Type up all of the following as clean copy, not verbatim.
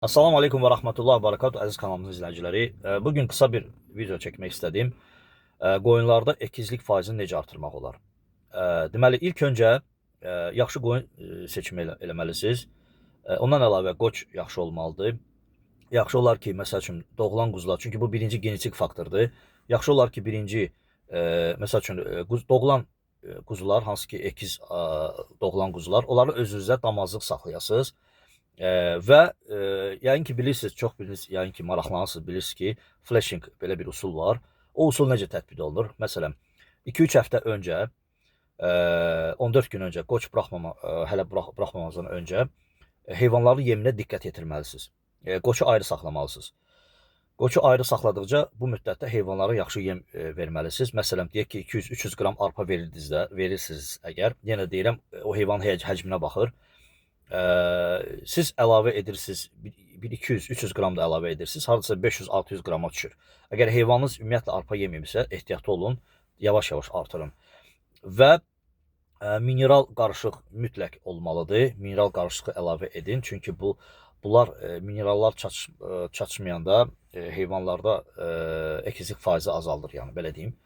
Assalamu aleykum və rəhmətullah və bərəkatuhu əziz kanalımızın izləyiciləri. Bugün qısa bir video çəkmək istədim. Qoyunlarda ekizlik faizini necə artırmaq olar? Deməli, ilk öncə yaxşı qoyun seçimi eləməlisiniz. Ondan əlavə qoç yaxşı olmalıdır. Yaxşı olar ki, məsəl üçün doğulan quzular, çünki bu birinci genetik faktordur. Yaxşı olar ki, birinci, məsəl üçün doğulan quzular, hansı ki ekiz doğulan quzular, onları özünüzdə damazlıq saxlayasınız. Və yəqin ki bilirsiniz, çox biriniz yəqin ki maraqlanırsınız, bilirsiniz ki, flashing belə bir usul var. O usul necə tətbiq olunur? Məsələn, 2-3 həftə öncə, 14 gün öncə qoç buraxmama, hələ buraxmamazdan öncə heyvanların yeminə diqqət yetirməlisiniz. Qoçu ayrı saxlamalısınız. Qoçu ayrı saxladıqca bu müddətdə heyvanlara yaxşı yem verməlisiniz. Məsələn, deyək ki, 200-300 qram arpa verirsiniz əgər, yenə deyirəm, o heyvanın həcminə baxır. Siz əlavə edirsiniz, bir 200-300 qram da əlavə edirsiniz, hardasa 500-600 qrama düşür. Əgər heyvanınız ümumiyyətlə arpa yeməyibsə, ehtiyatlı olun, yavaş-yavaş artırın. Və mineral qarışıq mütləq olmalıdır. Mineral qarışığı əlavə edin, çünki bunlar minerallar çatışmayanda heyvanlarda ekizlik faizi azaldır, yəni belə deyim.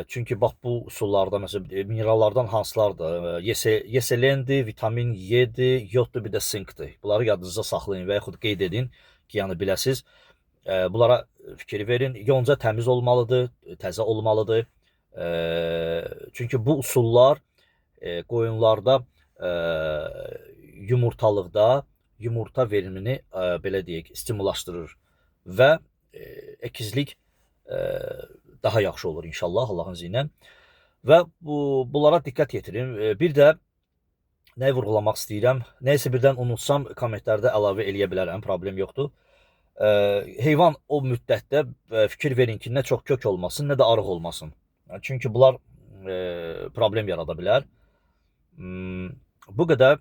Çünki bax bu usullarda məsələn minerallardan hansılardır? Yeselendir, vitamin Y-dir, yoddur, bir də sinkdir. Bunları yadınızda saxlayın və yaxud qeyd edin ki, yəni biləsiniz. Bunlara fikir verin. Yonca təmiz olmalıdır, təzə olmalıdır. Çünki bu usullar qoyunlarda yumurtalıqda yumurta verimini belə deyək, stimullaşdırır və ekizlik daha yaxşı olur inşallah Allahın izni ilə. Və bunlara diqqət yetirin. Bir də nəyi vurğulamaq istəyirəm? Nəysə birdən unutsam kommentlərdə əlavə eləyə bilərəm, problem yoxdur. Heyvan o müddətdə fikir verin ki, nə çox kök olmasın, nə də arıq olmasın. Çünki bunlar problem yarada bilər. Bu qədər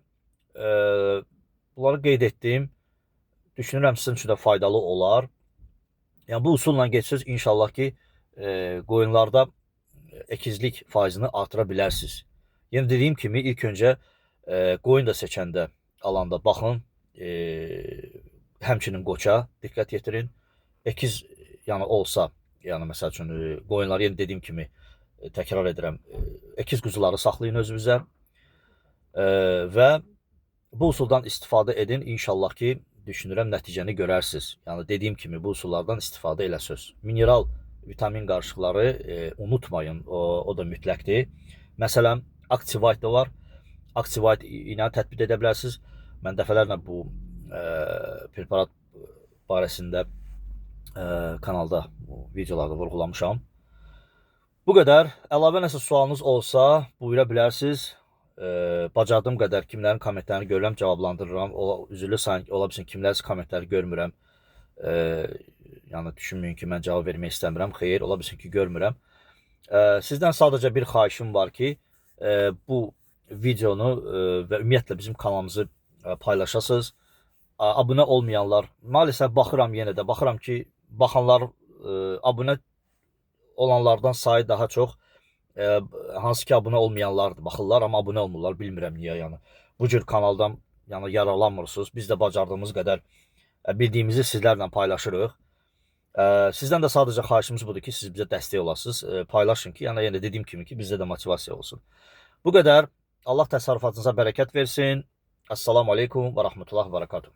bunları qeyd etdim. Düşünürəm sizin üçün də faydalı olar. Yəni bu usulla getsəniz inşallah ki, qoyunlarda ekizlik faizini artıra bilərsiniz. Yəni dediyim kimi ilk öncə qoyun da seçəndə, alanda baxın, həmçinin qoça diqqət yetirin. Ekiz yəni olsa, yəni məsəl üçün qoyunları yenə dediyim kimi təkrar edirəm, ekiz quzuları saxlayın özünüzə və bu usuldan istifadə edin. İnşallah ki, düşünürəm nəticəni görərsiniz. Yəni dediyim kimi bu usullardan istifadə eləsəz. Mineral, vitamin qarışıqları unutmayın, o da mütləqdir. Məsələn, Activite da var. Activite ilə tətbiq edə bilərsiniz. Mən dəfələrlə bu preparat barəsində kanalda, bu videolarda vurğulamışam. Bu qədər. Əlavə nəsə sualınız olsa buyura bilərsiniz. Bacardığım qədər kimlərin kommentlərini görürəm, cavablandırıram. Üzürlü sayın, ola bilsin kimlərsə kommentləri görmürəm. Yəni düşünməyin ki, mən cavab vermək istəmirəm. Xeyr, ola bilsin ki, görmürəm. Sizdən sadəcə bir xahişim var ki, bu videonu və ümumiyyətlə bizim kanalımızı paylaşasınız. Abunə olmayanlar, maalesef baxıram yenə də, baxıram ki, baxanlar, abunə olanlardan sayı daha çox, hansı ki abunə olmayanlardır, baxırlar, amma abunə olmurlar, bilmirəm niyə, yəni. Bu cür kanaldan yəni yararlanmırsınız. Biz də bacardığımız qədər bildiyimizi sizlərlə paylaşırıq. Sizdən də sadəcə xahişimiz budur ki, siz bizə dəstək olasınız. Paylaşın ki, yəni yenə dediyim kimi ki, bizdə də motivasiya olsun. Bu qədər. Allah təsərrüfatınıza bərəkət versin. Assalamu aleykum və rəhmətullah və bərəkatuhu.